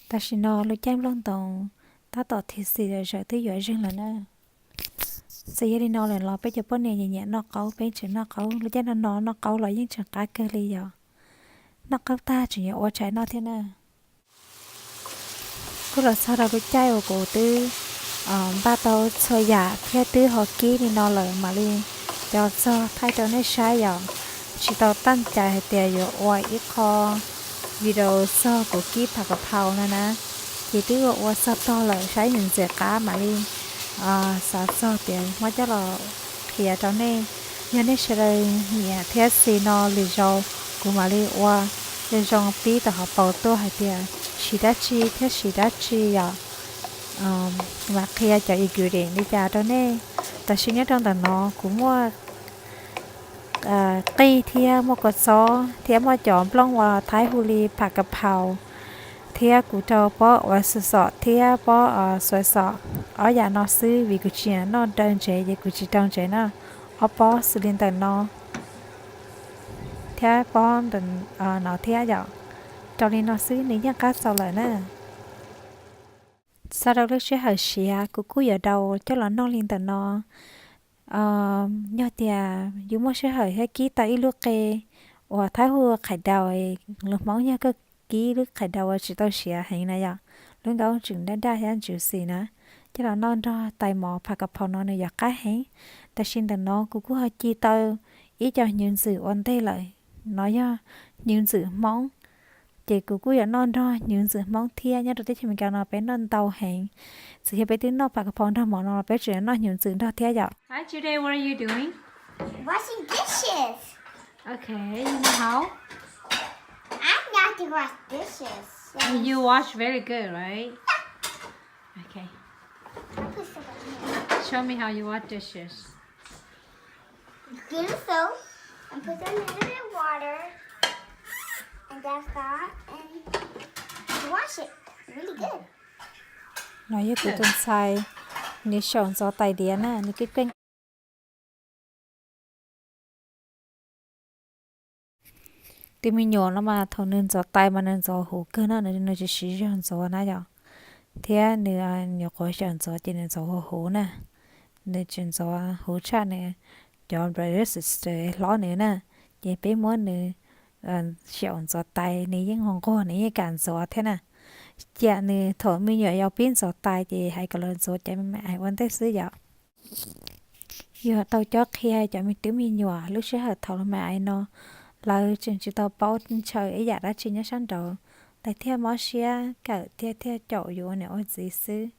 Tam sim no lub caij nplooj ntoos tab tom thim xim zawm zawm twb yuav zeeg lawm na. Txawm yog li no lawm los peb cov poj niam nyiam nyiam noj qaub, peb tseem noj qaub. Lub caij no no noj qaub los yeej tseem qab kawg li yom. Noj qaub tag tseem yuav ua tshais noj thiab na. Kuj los txog rau lub caij uas kuv twb npaj tau txhua yam thiab twb ho kib li no lawm mam li coj txog thaij rau nej saib yom. Tsis tau taj cai hais tias yuav ua ib qho video txog kuv kib phav kav phau no na, ces twb ua ua txog tog lawm, saib ntxim ntxim qab mam li xav txog tias muab coj los qhia rau nej. Yog nej sawv daws nyiam thiab xis no lwm zaus kuv mam li ua zoo zoo pib tau hauv paus tuaj hais tias siv dab tsi thiab siv dab tsi yom. Kuv mam qhia cov ingredient li cas rau nej. Tam sim nyob rau ntawm no kuv muaj qij thiab muaj kua txob thiab muaj cov nplooj uas Thaib hu li phav kav phau, thiab kuv rau pob uas xum xom thiab pob xuav xom, ob yam no xwb vim kuv tsis nyiam noj daw ntsev ces kuv tsis rau ntsev na. Ob pob xws li ntawm no thiab pob no thiab yom. Rau li no xwb nws yeej qab txaus lawm na. Txog rau lub sij hawm siav kuv kuj yuav daus coj los noj li ntawm no. Yog tias yus muaj sij hawm thiab kib tau ib lub qe uas Thaib hu qhais daus, lus Hmoob yog koj kib lub qhais daus uas tsis tau siav heev na yom, lub nkaub tseem daj daj thiab juicy na, coj los noj nrog tais mov phav kav phau no nws yuav qab heev. Tam sim ntawm no kuv kuj ho ci tau ib co hnyuv ntxwm ua ntej lawm. No yog hnyuv ntxwm Hmoob, ces kuv kuj yuav noj nrog hnyuv ntxwm Hmoob thiab. Nyob rau teb chaws Amelikas no peb noj ntau heev, txawm yog peb twb noj phav kav phau nrog mov no los peb tseem yuav noj hnyuv ntxwm nrog thiab yom. Hi, today what are you doing? Washing dishes. Okay, you know how? I know how to wash dishes. You wash very good, right? Okay. Show me how you wash dishes. Get a soap and put a little bit of water and that's that and wash it really good. No yog kuv tus ntxhais, nws xyaum ntxov tais diav na, nws keej keej. Tus me nyuam no mas thaum nws ntxov tais mas nws ntxov huv kawg na, nws tsis siv zog ntxov na yom. Thiab nws nyuam qhuav xyaum ntxov ces nws ntxov huv huv na, nws tsis ntxov huv tshaj nws cov brother sister hlob nws na. Ces peb muab nws xyaum ntxov tais nws yeej nquag nquag nws yeej kam ntxov thiab na. Cia nws thaum me nyuam yaus pib ntxov tais ces hais kom lawv ntxov cov me me ais ua ntej xwb yom. Yog tau cob qhia cov me tub me nyuam lub sij hawm thaum lawv me ais no, lawv tseem tsis tau paub ntshaw ib yam dab tsi nyob sab nraud, lawv thiaj mob siab kawm thiaj thiaj caum yus ua niam ua txiv xwb.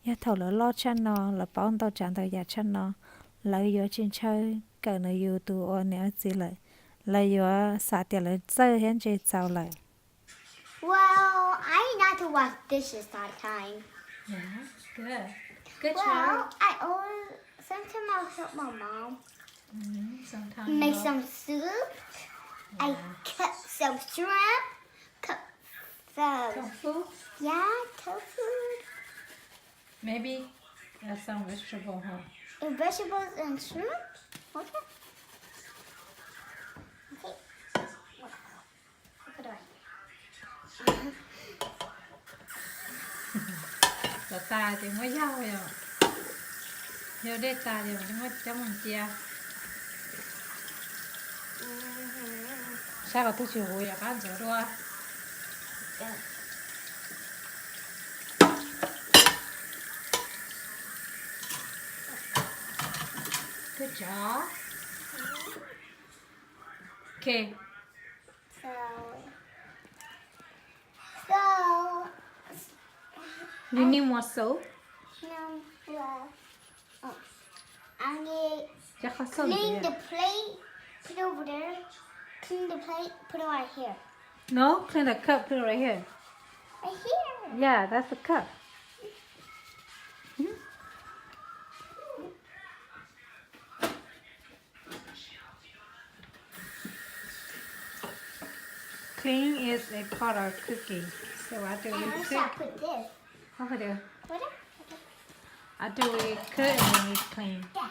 Yog thaum lawv loj tshaj no, lawv paub ntau tsav ntau yam tshaj no, lawv yuav tsis ntshaw kawm nws yus tus ua niam ua txiv lawm, lawv yuav xav tias lawv txawj thiab ntse txaus lawm. Well, I know to wash dishes sometimes. Yeah, good. Good job. Well, I always, sometimes I'll help my mom Mm-hmm. Sometimes make I'll some soup. Yeah. I cook some shrimp. Cook some. Some food? Yeah, cook food. Maybe uh, some vegetable, huh? And vegetables and shrimp? Okay. Okay. Ntxuav tas ces muab yog yom, yog dej tas ces muab coj mus cia. Saib qhov twg tsis huv yog qab ntxuav dua. Good job. Okay. So, so, You need more soap? No, well, oh, I need Clean the plate, put it over there. Clean the plate, put it right here. No, clean the cup, put it right here. Right here. Yeah, that's the cup. Clean is a part of cooking. So after we cook, put this. What do? After we cook and then we clean. Yeah.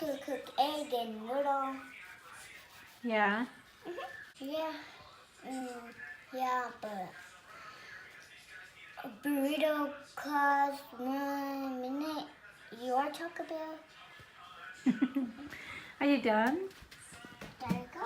To cook egg and noodle. Yeah. Yeah. Mm, yeah, but a burrito costs one minute. You are Taco Bell. Are you done? There you go.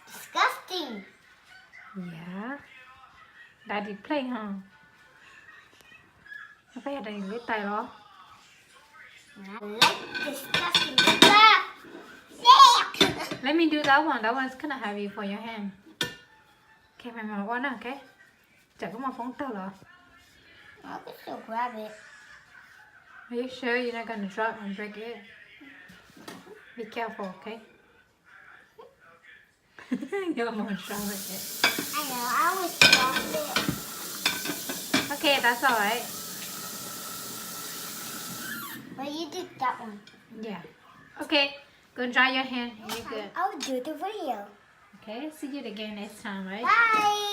Disgusting. Yeah. Daddy play, huh? Peb yog Daddy lub tais los? I like disgusting stuff. Let me do that one. That one's kind of heavy for your hand. Okay, mày mày ua na, okay? Chả có mà phóng tao lắm. I can still grab it. Are you sure you're not gonna drop and break it? Be careful, okay? You're almost drop it. I know, I always drop it. Okay, that's all right. But you did that one. Yeah. Okay, go dry your hand. You're good. I'll do the video. Okay, see you again next time, right? Bye.